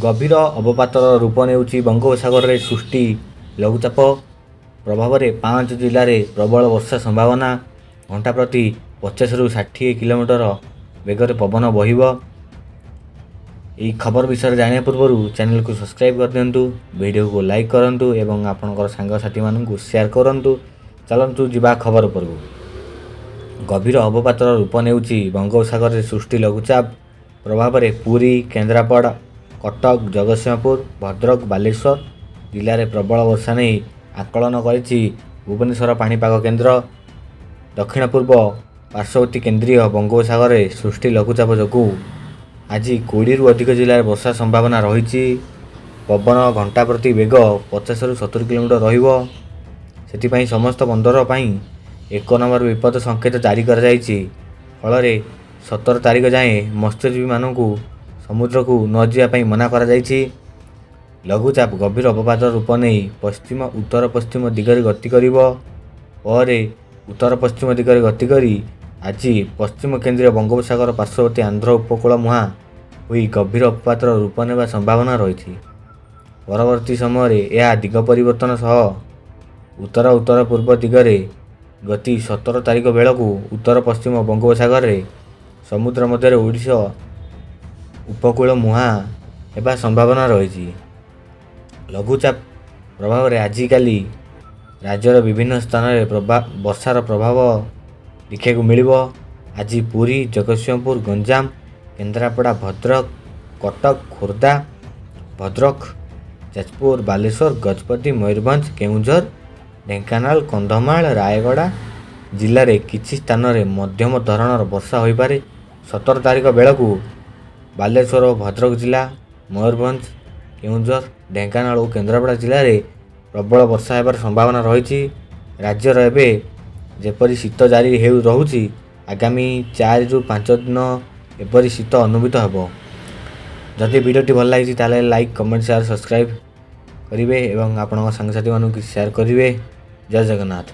ଗଭୀର ଅବପାତର ରୂପ ନେଉଛି ବଙ୍ଗୋପସାଗରରେ ସୃଷ୍ଟି ଲଘୁଚାପ। ପ୍ରଭାବରେ 5 ଜିଲ୍ଲାରେ ପ୍ରବଳ ବର୍ଷା ସମ୍ଭାବନା। ଘଣ୍ଟା ପ୍ରତି 50ରୁ 60 କିଲୋମିଟର ବେଗରେ ପବନ ବହିବ। ଏହି ଖବର ବିଷୟରେ ଜାଣିବା ପୂର୍ବରୁ ଚ୍ୟାନେଲକୁ ସବସ୍କ୍ରାଇବ୍ କରିଦିଅନ୍ତୁ, ଭିଡ଼ିଓକୁ ଲାଇକ୍ କରନ୍ତୁ ଏବଂ ଆପଣଙ୍କର ସାଙ୍ଗସାଥିମାନଙ୍କୁ ସେୟାର କରନ୍ତୁ। ଚାଲନ୍ତୁ ଯିବା ଖବର ଉପରକୁ। ଗଭୀର ଅବପାତର ରୂପ ନେଉଛି ବଙ୍ଗୋପସାଗରରେ ସୃଷ୍ଟି ଲଘୁଚାପ। ପ୍ରଭାବରେ ପୁରୀ, କେନ୍ଦ୍ରାପଡ଼ା, କଟକ, ଜଗତସିଂହପୁର, ଭଦ୍ରକ, ବାଲେଶ୍ୱର ଜିଲ୍ଲାରେ ପ୍ରବଳ ବର୍ଷା ନେଇ ଆକଳନ କରିଛି ଭୁବନେଶ୍ୱର ପାଣିପାଗ କେନ୍ଦ୍ର। ଦକ୍ଷିଣ ପୂର୍ବ ପାର୍ଶ୍ୱବର୍ତ୍ତୀ କେନ୍ଦ୍ରୀୟ ବଙ୍ଗୋପସାଗରରେ ସୃଷ୍ଟି ଲଘୁଚାପ ଯୋଗୁଁ ଆଜି 20ରୁ ଅଧିକ ଜିଲ୍ଲାରେ ବର୍ଷା ସମ୍ଭାବନା ରହିଛି। ପବନ ଘଣ୍ଟା ପ୍ରତି ବେଗ 50ରୁ 70 କିଲୋମିଟର ରହିବ। ସେଥିପାଇଁ ସମସ୍ତ ବନ୍ଦର ପାଇଁ 1 ନମ୍ବର ବିପଦ ସଙ୍କେତ ଜାରି କରାଯାଇଛି। ଫଳରେ 17 ତାରିଖ ଯାଏଁ ମତ୍ସ୍ୟଜୀବୀମାନଙ୍କୁ ସମୁଦ୍ରକୁ ନ ଯିବା ପାଇଁ ମନା କରାଯାଇଛି। ଲଘୁଚାପ ଗଭୀର ଅବପାତର ରୂପ ନେଇ ପଶ୍ଚିମ ଉତ୍ତର ପଶ୍ଚିମ ଦିଗରେ ଗତି କରିବ। ପରେ ଉତ୍ତର ପଶ୍ଚିମ ଦିଗରେ ଗତି କରି ଆଜି ପଶ୍ଚିମ କେନ୍ଦ୍ରୀୟ ବଙ୍ଗୋପସାଗର ପାର୍ଶ୍ୱବର୍ତ୍ତୀ ଆନ୍ଧ୍ର ଉପକୂଳ ମୁହାଁ ହୋଇ ଗଭୀର ଅବପାତର ରୂପ ନେବା ସମ୍ଭାବନା ରହିଛି। ପରବର୍ତ୍ତୀ ସମୟରେ ଏହା ଦିଗ ପରିବର୍ତ୍ତନ ସହ ଉତ୍ତର ଉତ୍ତର ପୂର୍ବ ଦିଗରେ ଗତି 17 ତାରିଖ ବେଳକୁ ଉତ୍ତର ପଶ୍ଚିମ ବଙ୍ଗୋପସାଗରରେ ସମୁଦ୍ର ମଧ୍ୟରେ ଓଡ଼ିଶା ଉପକୂଳ ମୁହାଁ ହେବା ସମ୍ଭାବନା ରହିଛି। ଲଘୁଚାପ ପ୍ରଭାବରେ ଆଜିକାଲି ରାଜ୍ୟର ବିଭିନ୍ନ ସ୍ଥାନରେ ବର୍ଷାର ପ୍ରଭାବ ଦେଖିବାକୁ ମିଳିବ। ଆଜି ପୁରୀ, ଜଗତସିଂହପୁର, ଗଞ୍ଜାମ, କେନ୍ଦ୍ରାପଡ଼ା, ଭଦ୍ରକ, କଟକ, ଖୋର୍ଦ୍ଧା, ଭଦ୍ରକ, ଯାଜପୁର, ବାଲେଶ୍ୱର, ଗଜପତି, ମୟୂରଭଞ୍ଜ, କେଉଁଝର, ଢେଙ୍କାନାଳ, କନ୍ଧମାଳ, ରାୟଗଡ଼ା ଜିଲ୍ଲାରେ କିଛି ସ୍ଥାନରେ ମଧ୍ୟମ ଧରଣର ବର୍ଷା ହୋଇପାରେ। 17 ତାରିଖ ବେଳକୁ ବାଲେଶ୍ୱର ଓ ଭଦ୍ରକ ଜିଲ୍ଲା, ମୟୂରଭଞ୍ଜ, କେଉଁଝର, ଢେଙ୍କାନାଳ ଓ କେନ୍ଦ୍ରାପଡ଼ା ଜିଲ୍ଲାରେ ପ୍ରବଳ ବର୍ଷା ହେବାର ସମ୍ଭାବନା ରହିଛି। ରାଜ୍ୟର ଏବେ ଯେପରି ଶୀତ ଜାରି ହେଉ ରହୁଛି, ଆଗାମୀ 4ରୁ 5 ଦିନ ଏପରି ଶୀତ ଅନୁଭୂତ ହେବ। ଯଦି ଭିଡ଼ିଓଟି ଭଲ ଲାଗିଛି, ତାହେଲେ ଲାଇକ୍, କମେଣ୍ଟ, ସେୟାର, ସବସ୍କ୍ରାଇବ୍ କରିବେ ଏବଂ ଆପଣଙ୍କ ସାଙ୍ଗସାଥିମାନଙ୍କୁ ସେୟାର କରିବେ। ଜୟ ଜଗନ୍ନାଥ।